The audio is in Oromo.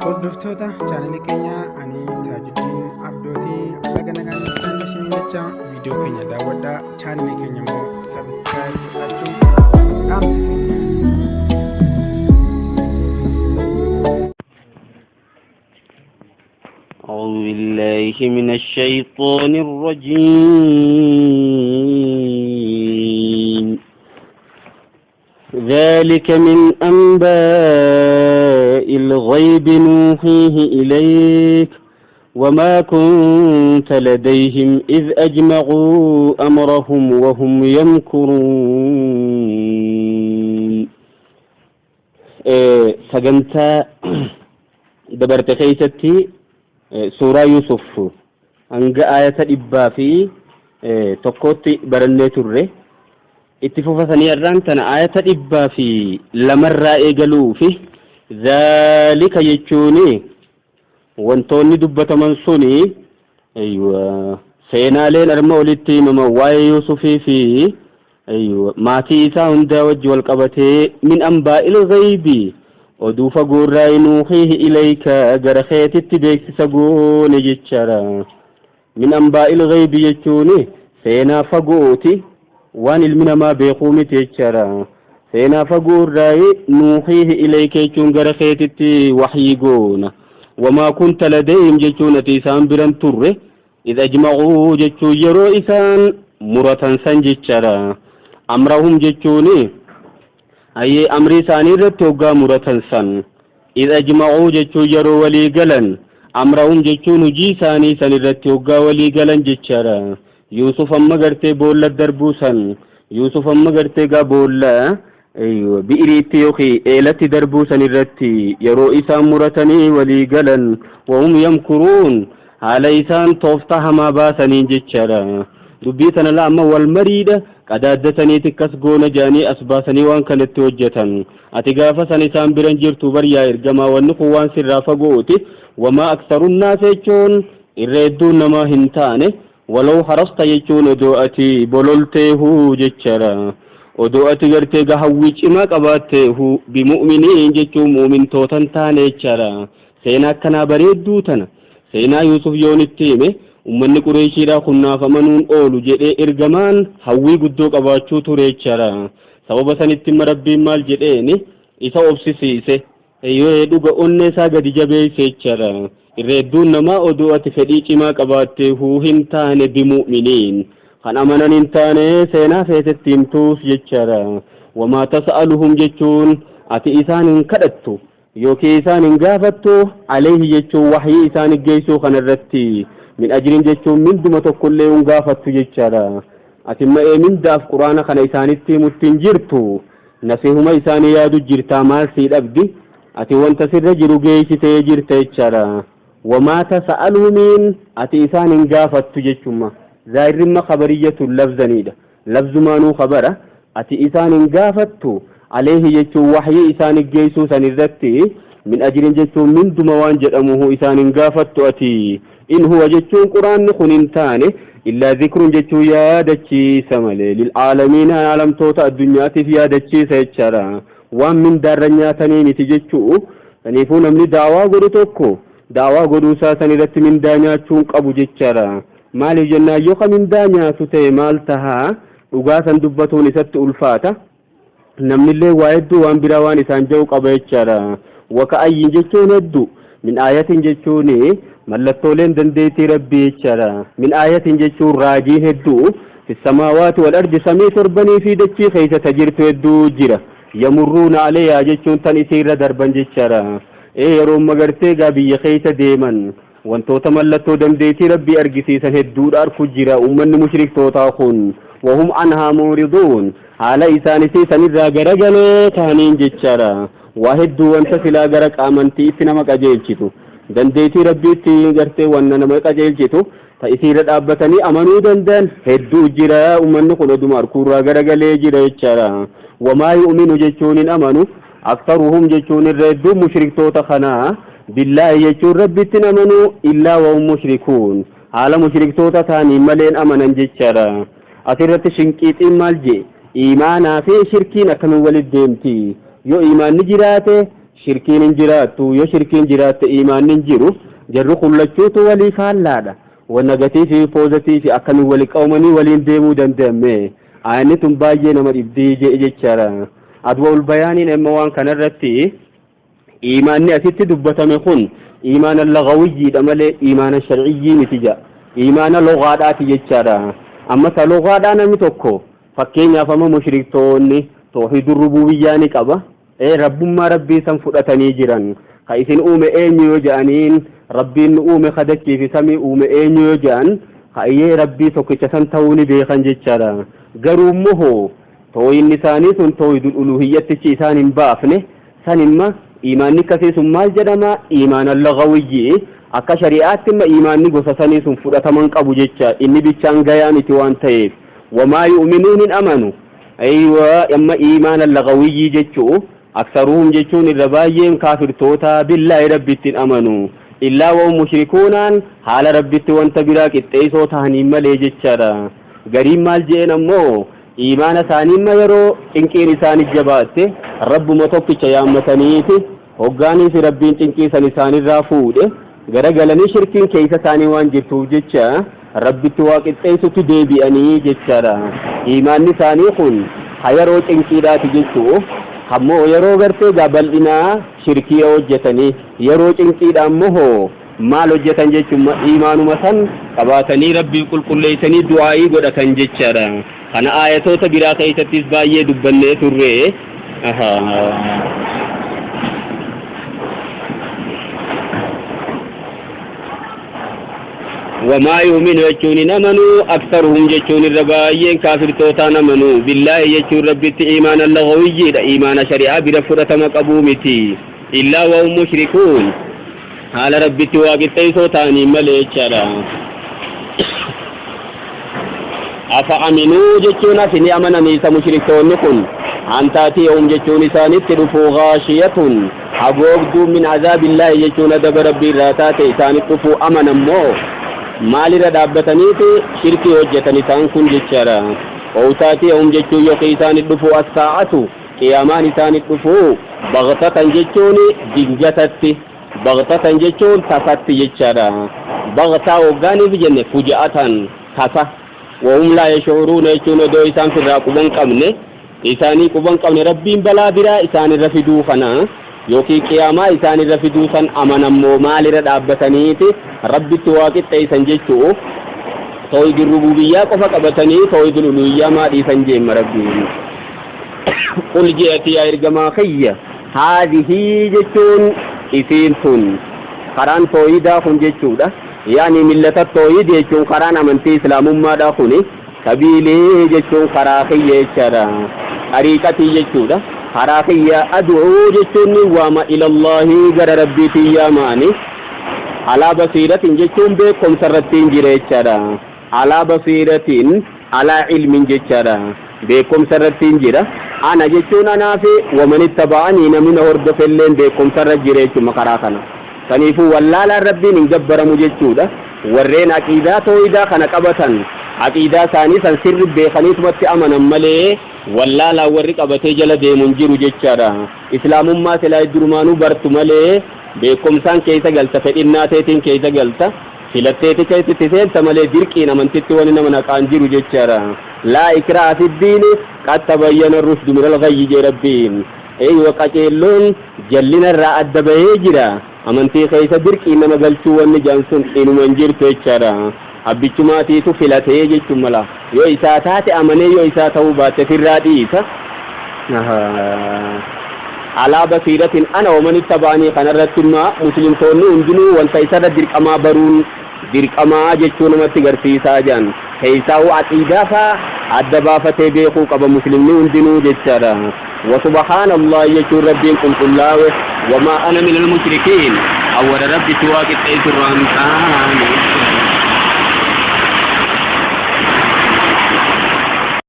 Hordoftoota chaanalii keenyaa ani Taajuddiin Abdooti baga nagaan dhuftan isiniin jecha viidiyoo keenya daawwadhaa chaanalii keenya immoo sabiskiraayib godhachuun dhaamsa keenya. أعوذ بالله من الشيطان الرجيم ذلك من أنباء الغيب نوحيه إليك وما كنت لديهم إذ أجمعوا أمرهم وهم يمكرون. Sagantaa dabarte keessatti suuraa Yuusuf hanga aayata 101tti barannee turre. Itti fufatanii har'aan tana aayata 102rraa eegaluu fi zaalika jechuun wantoonni dubbataman suni seenaaleen arma olitti himaman waa'ee Yuusufii fi maatii isaa hundaa wajji wal qabatee min anbaa'il ghaybi oduu fagoorraa nuuhiihi ilayka gara keetitti beeksisa goone jechaadha. Min anbaa'il ghaybi jechuun seenaa fagooti waan ilmi namaa beekuu miti jechaadha. Seenaa fagoo irraa nuuhiihi ilayka jechuun gara keetitti wahyii goona. Wamaa kunta ladayhim jechuun ati isaan biran turre Idh ajma'uu jechuun yeroo isaan muratan san jechaadha. Amrahum jechuun hayyee amrii isaanii irratti hoggaa muratan san. Idh ajma'uu jechuun yeroo walii galan. Amrahum jechuun hujii isaanii san irratti hoggaa walii galan jechaadha. Yuusuf amma gartee boolla darbuu san. Yuusuf amma gartee gaa boolla bi'iriitti yookiin eelatti darbuu san irratti yeroo isaan muratanii walii galan wahum yamkuruun haala isaan tooftaa hamaa baasaniin jechaadha. Dubbii tana laa amma wal mariidha qadaaddataniiti akkas goona jedhanii as baasanii waan kanatti hojjetan. Ati gaafa san isaan biran jirtu bar yaa ergamaa wanni kun waan sirraa fagooti. Wamaa aksarunnaas jechuun irra hedduun namaa hin taane Walaw harasta jechuun odoo ati bololteehu jechaadha. Odoo ati gartee ga hawwii cimaa qabaatteehu bimu'miniin jechuun mu'mintootan taane jechaadha. Seenaa akkanaa bareedduu tana seenaa Yuusuf yoon itti hime ummanni Qureeyshiidhaa kun naaf amanuun oolu jedhee ergamaan hawwii guddoo qabaachuu ture jechaadha. Sababa sanitti imma Rabbiin maal jedheeni isa obsisiise. Eeyyee dhuga onnee isaa gadi jabeeyse jechaadha. Irra hedduun namaa odoo ati fedhii cimaa qabaatteehuu hin taane bimu'miniin. Kan amanan hin taane seenaa feetetti himtuus jechaadha. Wamaa tas'aluhum jechuun ati isaan hin kadhattu yookiin isaan hin gaafattu alayhi jechuun wahyii isaan geessuu kana irratti min ajrin jechuun minduma tokkollee hin gaafattu jechaadha. Ati ma'ee mindaaf quraana kana isaanitti himutti hin jirtu. Nasihuma isaanii yaadu jirtaa maal sii dhabdi ati wanta sirra jiru geeysitee jirta jechaadha wamaa tasa'aluhumiin ati isaan hin gaafattu jechumma zaahirrimma khabariyyatun lafzaniidha lafzumaanuu khabara ati isaan hin gaafattu aleeyhi jechuun wahyii isaan geeysuu san irratti min ajrin jechuun minduma waan jedhamuhu isaan hin gaafattu ati In huwa jechuun qur'aanni kun hin taane illaa zikrun jechuun yaadachiisa malee lil'aalamiina aalamtoota addunyaatiif yaadachiisa jechaadha. Waan mindaarra nyaatanii miti jechuu. Saniifuu namni da'awaa godhu tokko da'awaa godhuu isaa san irratti mindaa nyaachuu hin qabu jechaadha. Maaliif jennaan yoo ka mindaa nyaatu ta'e maal taha dhugaa san dubbatuun isatti ulfaata. Namnillee waa hedduu waan biraa waan isaan ja'u qaba jechaadha. Waka'ayyin jechuun heddu. Min aayatin jechuun mallattooleen dandeettii Rabbii jechaadha. Min aayatin jechuun raajiin hedduu. Fi samaawaati wal ardi samii torbanii fi dachii keessa ta jirtu hedduu jira. Yamurruuna aleyaa jechuun tan isiirra darban jechaadha. Ee yeroo magartee gaa biyya keessa deeman Wantoota mallattoo dandeettii Rabbii argisiisan hedduudha arku jira ummanni mushriktootaa kun. Wahum anhaa mu'riduun. Haala isaan isii sanirraa garagaloo tahaniin jechaadha. Waa hedduu wanta silaa gara qaamantiitti nama qajeelchitu. Dandeettii Rabbiitti gartee wanna nama qajeelchitu ta isiirra dhaabbatanii amanuu danda'an hedduu jira ummanni kun oduma arkuurraa garagalee jira jechaadha. Wamaa yu'minu jechuun hin amanu. Aktaruhum jechuun irra hedduun mushriktoota kanaa billaahi jechuun Rabbitti hin amanu illaa wahum mushrikuun haala mushriktoota ta'aniin malee hin amanan jechaadha. Asirratti Shinqiixiin maal jee? Iimaanaa fi shirkiin akkamiin walitti deemti? Yoo iimaanni jiraate Shirkiin hin jiraattu. Yoo shirkiin jiraatte iimaanni hin jiru. Jarri kun lachuutu walii faallaadha. Wa negatiivii fi poozatiivii akkamiin wali qawmanii waliin deemuu danda'an mee? Aayanni tun baay'ee nama dhibdi je'e jechaadha. Adwa'ul bayaaniin amma waan kanarratti iimaanni asitti dubbatame kun iimaana lagawiyyiidha malee iimaana shar'iyyii miti ja'a. Iimaana logaadhaati jechaadha. Amma ta logaadhaa namni tokko fakkeenyaaf amma mushriktoonni toohidu rububiyyaa ni qaba. Ee Rabbummaa Rabbii san fudhatanii jiran. Ka isin uume eenyu yoo ja'aniin, Rabbiin nu uume ka dachii fi samii uume eenyu yoo ja'an, hayyee Rabbii tokkicha san ta'uu ni beekan jechaadha. Garuu immoo hoo tooyinni isaanii sun toohidul uluuhiyyattichi isaan hin baafne, san imma iimaanni akkasii sun maal jedhama? Iimaana lagawiyyi. Akka shari'aatti imma iimaanni gosa sanii sun fudhatama hin qabu jecha, inni bichaan gayaa miti waan ta'eef. Wamaa yu'minuun hin amanu. Aywa amma iimaana lagawiyyii jechu'u aksaruhum jechuun irra baay'een kaafirtootaa billaahi Rabbitti hin amanu illaa wahum mushrikuunaan haala Rabbitti wanta biraa qixxeessoo tahaniin malee jechaadha. Gariin maal je'een ammoo iimaana isaaniimma yeroo cinqiin isaani jabaatte Rabbuma tokkicha yaammataniiti hoggaanii fi Rabbiin cinqii san isaanirraa fuudhe garagalanii shirkiin keessa isaanii waan jirtuuf jecha Rabbitti waa qixxeessutti deebi'anii jechaadha. Iimaanni isaanii kun ka yeroo cinqiidhaati jechu'u. Ammoo yeroo gartee gaa bal'inaa shirkii hojjetanii yeroo cinqiidha ammoo hoo maal hojjetan jechuun iimaanuma san qabaatanii Rabbiif qulqulleessanii du'aa'ii godhatan jechaadha. Kana aayatoota biraa keessattis baay'ee dubbannee turre. Wamaa yu'minu jechuun hin amanu, aksaruhum jechuun irra baay'een kaafirtootaan amanu, billaahi jechuun Rabbitti iimaana lagawiyyiidha, iimaana shari'aa bira fudhatama qabuu miti, illaa wahum mushrikuun haala Rabbitti waa qixxeessoo ta'anii malee jechaadha. Afa aminuu jechuun asi ni amananii isa mushriktoonni kun an taatiyahum jechuun isaanitti dhufuu gaashiyatun hagoogduu min azaabillaahi jechuun adaba Rabbii irraa taate isaanitti dhufuu amanan moo maalirra dhaabbataniiti shirkii hojjetan isaan kun jechaadha. Ow taatiyahum jechuun yookiin isaanitti dhufuu as-saa'atu qiyaamaan isaanitti dhufuu baghtatan jechuun dingatatti Baghtatan jechuun tasatti jechaadha. Baghtaa hoggaaniif jenne fuja'atan tasa. Wahum laa yash'uruuna jechuun odoo isaan firraa quban qabne isaanii quban qabne Rabbiin balaa biraa isaanirra fiduu kana yookiin qiyaamaa isaanirra fiduu san amanammoo maalirra dhaabbataniiti Rabbitti waa qixxeessan jechu'u. Tawhiidul rububiyyaa qofa qabatanii tawhiidul uluhiyyaa maa dhiisan jeemma Rabbiin. Qul je'ati yaa ergamaa kiyya Haadihii jechuun isiin tun karaan toohiidaa kun jechuudha. Yaani millata toohiid jechuun karaan amantii islaamummaadha kuni. Sabiilii jechuun karaa kiyya jechaadha. Xariiqatii jechuudha. Karaa kiyya ad'uu jechuun ni waama ilallahi gara Rabbiitiin yaama ani. Alaa basiiratin jechuun beekumsa irrattiin jira jechaadha. Alaa basiiratin alaa ilmin jechaadha. Beekumsa irrattiin jira. Ana jechuun anaa fi waman ittaba'anii namni na hordofelleen beekumsa irra jira jechuudha karaa kana. Saniifuu wallaalaan Rabbiin hin gabbaramu jechuudha. Warreen aqiidaa toohidaa kana qabatan aqiidaa isaanii san sirri beekaniitumatti amanan malee wallaalaan warri qabatee jala deemu hin jiru jechaadha. Islaamummaa silaa durumaanuu bartu malee beekumsaan keessa galta fedhinnaa teetiin keessa galta. Filatteeti keessa itti seenta malee dirqiin amantitti wani nama naqaan jiru jechaadha. Laa ikraaha fiddiini qad tabayyana rushdu minal ghayyi jee Rabbiin. Eeywa qaceelloon jallina irraa adda bahee jira. Amantii keessa dirqiin nama galchuu wanni jedhan sun inuma hin jirtu jechaadha. Abbichumaatiitu filatee jechuun mala. Yoo isaa taate amanee yoo isaa ta'uu baatte firraa dhiisa. Alaa basiiratin ana waman ittaba'anii kanarratti imma muslimtoonni hundinuu wanta isarra dirqamaa baruun dirqamaa jechuu namatti garsiisaa jedhan. Keessaahuu aqiidaa faa adda baafatee beekuu qaba muslimni hundinuu jechaadha. Wa subhaanallahi jechuun Rabbiin qulqullaawe wamaa ana minal mushrikiin awwala Rabbitti waa qixxeessu irraa hin taane.